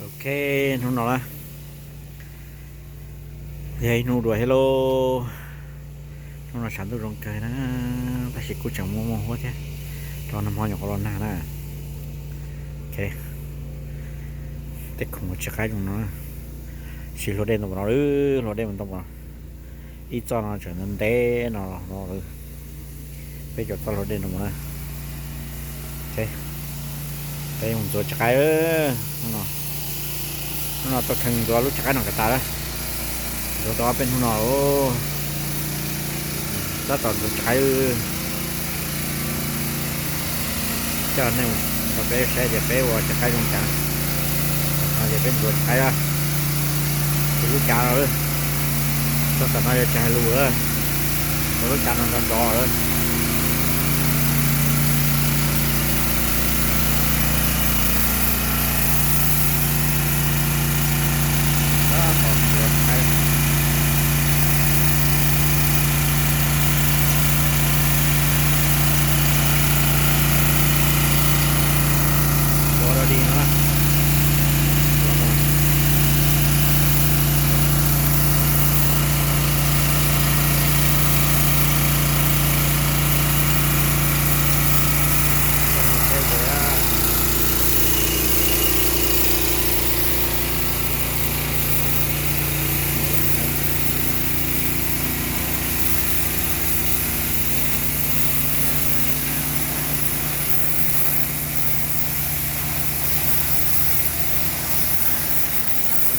Ok, hnub no na, yog ib hnub dua thiab lauj. Hnub no tshav ntuj zoo kawg na, tab sis kuj tseem muaj muaj huab thiab, rau nag hmo nyuam qhuav los nag na. Ok, tej khoom tsis qaib zoo no, siv hlua dej ntau no, hlua dej mus ntau no. Ib txoj no tseem ntev no los no, peb cov txoj hlua dej no mus na. Peb mus ntxuav tsis qaib. Hnub no tuaj kheej ntxuav lub tsis qaib no kom tas lawm. Ntxuav tau ob peb hnub no, tab tom ntxuav tsis qaib. Coj nej rau peb saib tias peb ua tsis qaib zoo cas. Tam no ces peb ntxuav tsis qaib, tsis lub cav no, txog tam no yog tsis hais lus lawm, lub cav no nrov nrov lawm.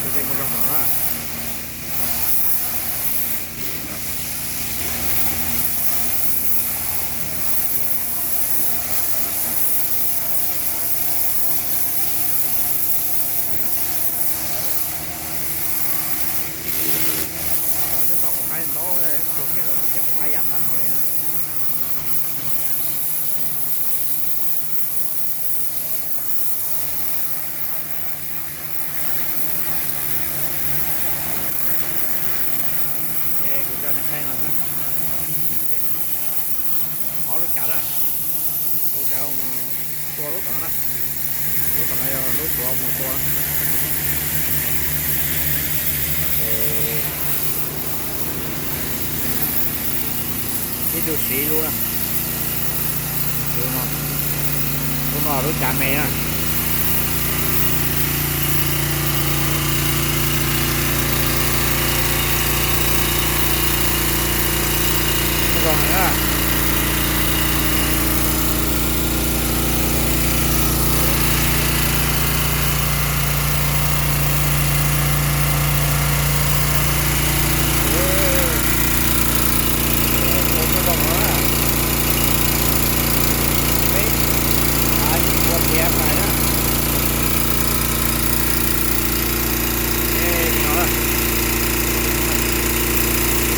Tus dej muaj zog no na. Tau qaib ntau, tug kiag rau tib ce qaib yaj tas no li na. Kuv coj nej saib no na. Ob lub cav na, lub cav tua lub tom no na, lub tom no yog lub tuav mus tua. Ib tug siv ib lub na, siv no, lub no lub cav me na.